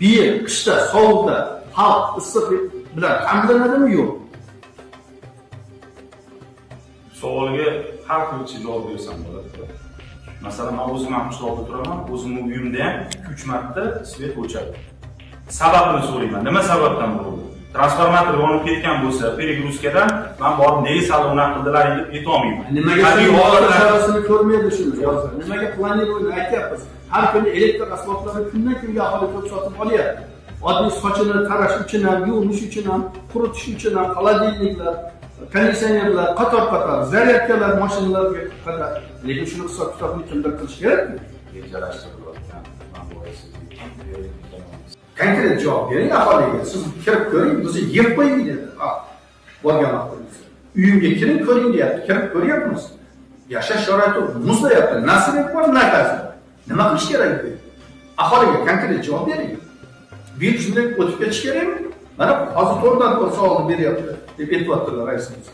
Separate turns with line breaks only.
Bu yil qishda sovuqda xalq issiq bilan ta'minlanadimi, yo'q?
Savolga har xilcha javob bersam bo'ladi. Masalan, men o'zim ham qishloqda turaman, o'zimni uyimda ham 2-3 marta svet o'chadi. Sababini so'rayman. Nima sababdan bo'ldi? Transformator yonib ketgan bo'lsa, перегрузка dan men borib nega sal unaqa qildilar deb aytolmayman.
Nimaga
Tabiiy holatlar
chorasini ko'rmaydi shuni? Nimaga планирование aytyapmiz? Har kuni elektr asboblari kundan kunga aholi ko'p sotib olyapti. Oddiy sochini tarash uchun ham, yuvinish uchun ham, quritish uchun ham холодильник lar, konditsionerlar, qator-qator, zaryadkalar mashinalarga qadar. Lekin shuni hisob kitobni kimdir qilish kerak.
Rejalashtirilayotgan
Konkret javob bering aholiga. Siz kirib ko'ring, bizni yeb qo'ying dedi. Ha, borgan vaqtimizda. Uyimga kiring, ko'ring deyapti. Kirib ko'ryapmiz. Yashash sharoiti muzlayapti. Na svet bor, na gaz bor. Nima qilish kerak bu? Aholiga konkret javob bering. Bu yil shunday o'tib ketish kerakmi? Mana hozir to'g'ridan to'g'ri savolni beryapti deb aytyaptilar raisimiz.